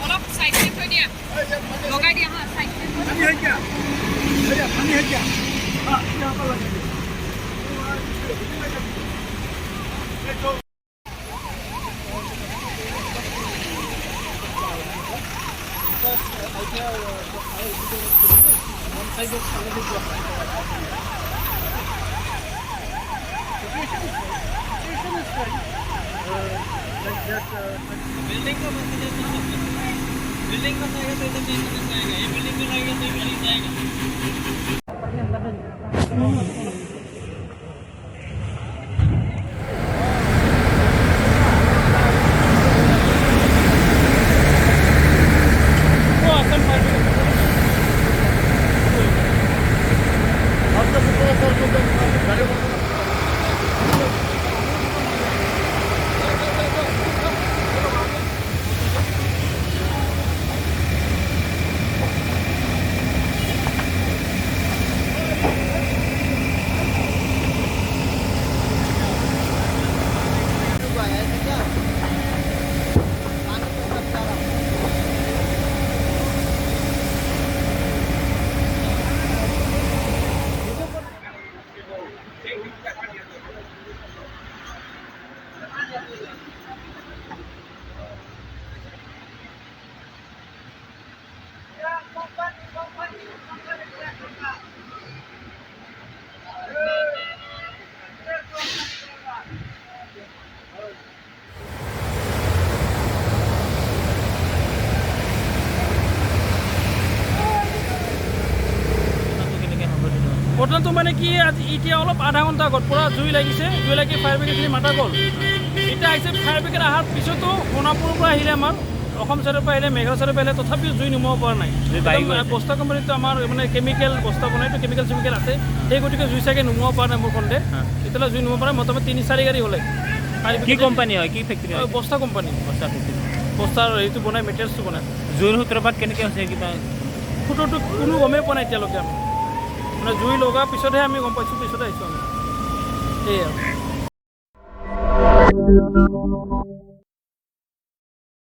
অলপ চাইডতে থৈ দিয়া, লগাই দিয়া। হা, চাইডতে থৈ দিয়া। बिल्डिंग का बिल्डिंग का आएगा तो इधर नहीं आएगा, ये बिल्डिंग में लगेगा तो ये बिल्डिंग जाएगा। ঘটনাটো মানে কি, আজি এতিয়া অলপ আধা ঘণ্টা আগত পূৰা জুই লাগিছে। জুই লাগি ফায়াৰ ব্ৰিগেডখিনি মাতা গ'ল। এতিয়া আহিছে ফায়াৰ ব্ৰিগেড, অহাৰ পিছতো সোণাপুৰৰ পৰা আহিলে, আমাৰ অসম চাইডৰ পৰা আহিলে, মেঘালয় চাইডৰ পৰা আহিলে, তথাপিও জুই নুমুৱাব পৰা নাই। বস্তা কোম্পানীটো আমাৰ মানে কেমিকেল বস্তা বনাইতো কেমিকেল চেমিকেল আছে, সেই গতিকে জুই চাগে নুমুৱাব পৰা নাই। মোৰ সন্দেহ, এতিয়ালৈ জুই নুমুৱাব পৰা নাই। মোটামুটি 3-4 গাড়ী হ'লে। ফায়াৰ কি ব্ৰিগেড। কোম্পানী হয়, কি ফেক্টৰী হয়? বস্তা কোম্পানী। বস্তা ফেক্টৰী। বস্তাৰ হেৰিটো বনায়, মেটেৰিয়েলছটো বনায়। জুইৰ সূত্ৰপাত কেনেকৈ হৈছে কিবা? সূত্ৰটো কোনো গমেই পোৱা নাই এতিয়ালৈকে। আমি মানে জুই লগাৰ পিছতহে আমি গম পাইছোঁ, পিছতে আহিছোঁ আমি, সেয়াই আৰু।